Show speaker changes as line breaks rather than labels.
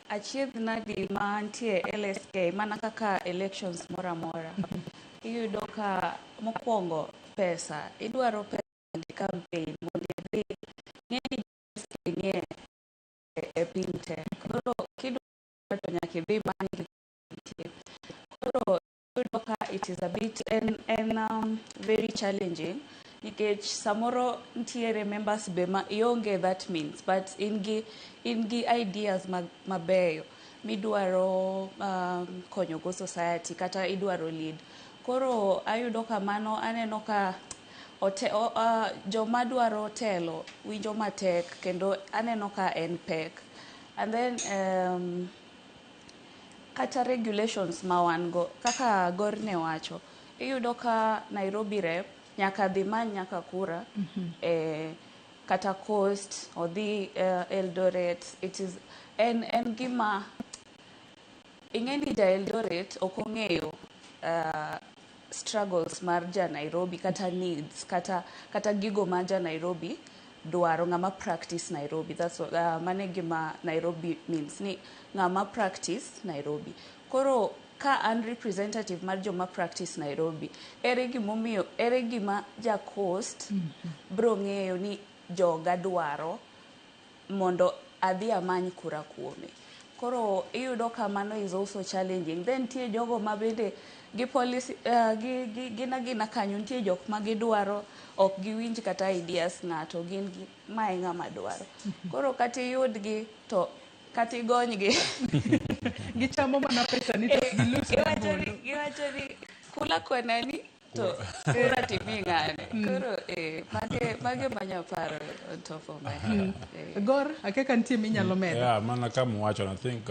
Achiedh nadi mantie LSK, mana kaka elections moro amora, iyudo ka mokwongo pesa, idwaro pesa e campaign mondo idhi ng'eni LSK nie e piny te. Koro kidwaro to nyaka idhi many nitie. Koro iyudo ka it is a bit en very challenging, nikech samoro ntiere members be ma ionge that means, but in gi ideas mabeyo midwaro konyogo society kata idwaro lead. Koro ayudo ka mano aneno ka joma dwaro telo winjo matek, kendo aneno ka en pek. And then kata regulations ma wan go, kaka Gor ne wacho, iyudo ka Nairobi rep nyaka dhi many nyaka kura kata Coast, odhi Eldoret. It is en gima ing'e ni ja Eldoret ok ong'eyo struggles mar ja Nairobi, kata needs, kata gigo ma ja Nairobi dwaro, ng'ama practice Nairobi. That's what, mane gima Nairobi means, ni ng'ama practice Nairobi. Koro ka an representative mar joma practice Nairobi, ere gimomiyo, ere gima ja Coast bro ng'eyo ni joga dwaro mondo adhi amany kura kuome? Koro iyudo ka mano is also challenging. Then nitie jogo ma bende gi policy gi gin agina kanyo, nitie jok ma gidwaro, ok giwinj kata ideas ng'ato, gin gi mae ng'ama dwaro. Koro kata iyudgi to kata igonygi,
gichamo mana pesa ni to gilus.
Giwacho ni kula kwa nani to kura timi ng'ane. Koro mage manya paro on top of my head.
Gor, akia ka nitie minyalo medo.
Yeah, mana kama uwacho, I think